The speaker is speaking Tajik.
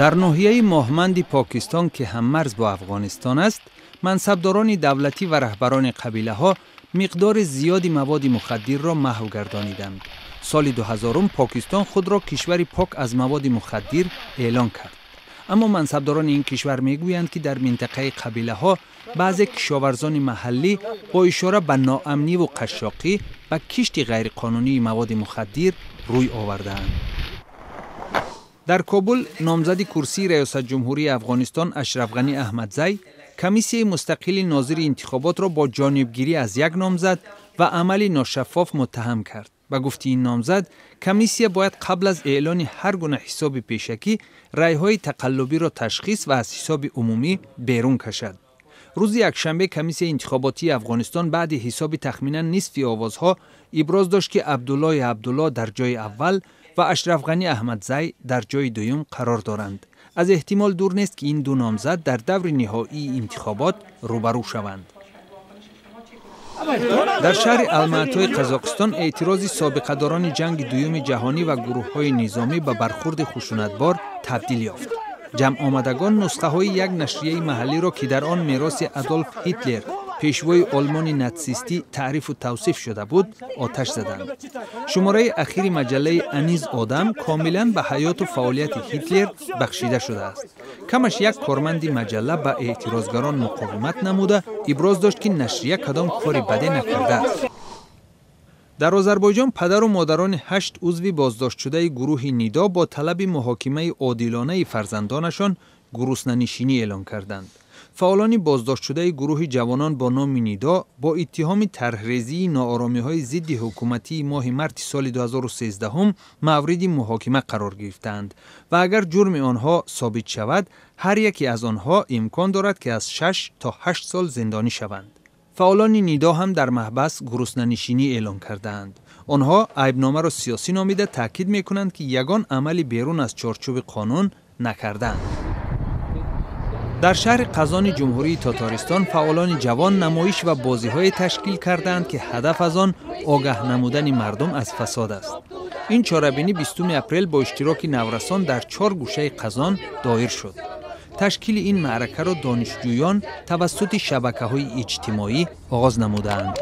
Дар ноҳияи Моҳманди Покистон, ки ҳаммарз бо Афғонистон аст, мансабдорони давлатӣ ва раҳбарони қабилаҳо миқдори зиёди маводи мухаддирро маҳв гардониданд. Соли 2000 Покистон худро кишвари пок аз маводи мухаддир эълон кард. Аммо мансабдорони ин кишвар мегӯянд, ки дар минтақаи қабилаҳо баъзе кишоварзони маҳаллӣ бо ишора ба ноамниву қашшоқӣ ба кишти ғайриқонунии маводи мухаддир рӯй овардаанд. Дар Кобул номзади курсии раёсатҷумҳурии Афғонистон Ашрафғанӣ Аҳмадзай комиссияи мустақили нозири интихоботро бо ҷонибгирӣ аз як номзад ва амали ношаффоф муттаҳам кард. Ба гуфти ин номзад, комиссия бояд қабл аз эълони ҳар гуна ҳисоби пешакӣ райҳои тақаллубиро ташхис ва аз ҳисоби умумӣ берун кашад. Рӯзи якшанбе комиссияи интихоботии Афғонистон баъди ҳисоби тахминан нисфи овозҳо иброз дошт, ки Абдуллои Абдулло дар ҷои аввал ва Ашрафғанӣ Аҳмадзай дар ҷои дуюм қарор доранд. Аз эҳтимол дур нест, ки ин ду номзад дар даври ниҳоии интихобот рӯбарӯ шаванд. Дар шаҳри Алмаатои Қазоқистон эътирози собиқадорони ҷанги дуюми ҷаҳонӣ ва гурӯҳҳои низомӣ ба бархурди хушунатбор табдил ёфт. Ҷамъомадагон нусхаҳои як нашрияи маҳаллиро, ки дар он мероси Адолф Ҳитлер, пешвои Олмони натсистӣ, таърифу тавсиф шуда буд, оташ заданд. Шумораи ахири маҷаллаи «Аниз одам» комилан ба ҳаёту фаъолияти Ҳитлер бахшида шудааст. Камаш як корманди маҷалла ба эътирозгарон муқовимат намуда, иброз дошт, ки нашрия кадом кори баде накардааст. Дар Озарбойҷон падару модарони ҳашт узви боздоштшудаи гурӯҳи «Нидо» бо талаби муҳокимаи одилонаи фарзандонашон гуруснанишинӣ эълон карданд. Фаъолони боздоштшудаи гурӯҳи ҷавонон бо номи «Нидо» бо иттиҳоми тарҳрезии ноороми зидди ҳукуматии моҳи марти соли 2013 мавриди муҳокима қарор гирифтаанд ва агар ҷурми онҳо собит шавад, ҳар яке аз онҳо имкон дорад, ки аз 6 то 8 сол зиндонӣ шаванд. Фаъолони «Нидо» ҳам дар маҳбас гуруснанишинӣ эълон кардаанд. Онҳо айбномаро сиёсӣ номида, таъкид мекунанд, ки ягон амали берун аз чорчӯби қонун накардаанд. Дар шаҳри Қазони Ҷумҳурии Тотористон фаъолони ҷавон намоиш ва бозиҳое ташкил кардаанд, ки ҳадаф аз он огаҳ намудани мардум аз фасод аст. Ин чорабинӣ 20 апрел бо иштироки наврасон дар чор гӯшаи Қазон доир шуд. Ташкили ин маъракаро донишҷӯён тавассути шабакаҳои иҷтимоӣ оғоз намудаанд.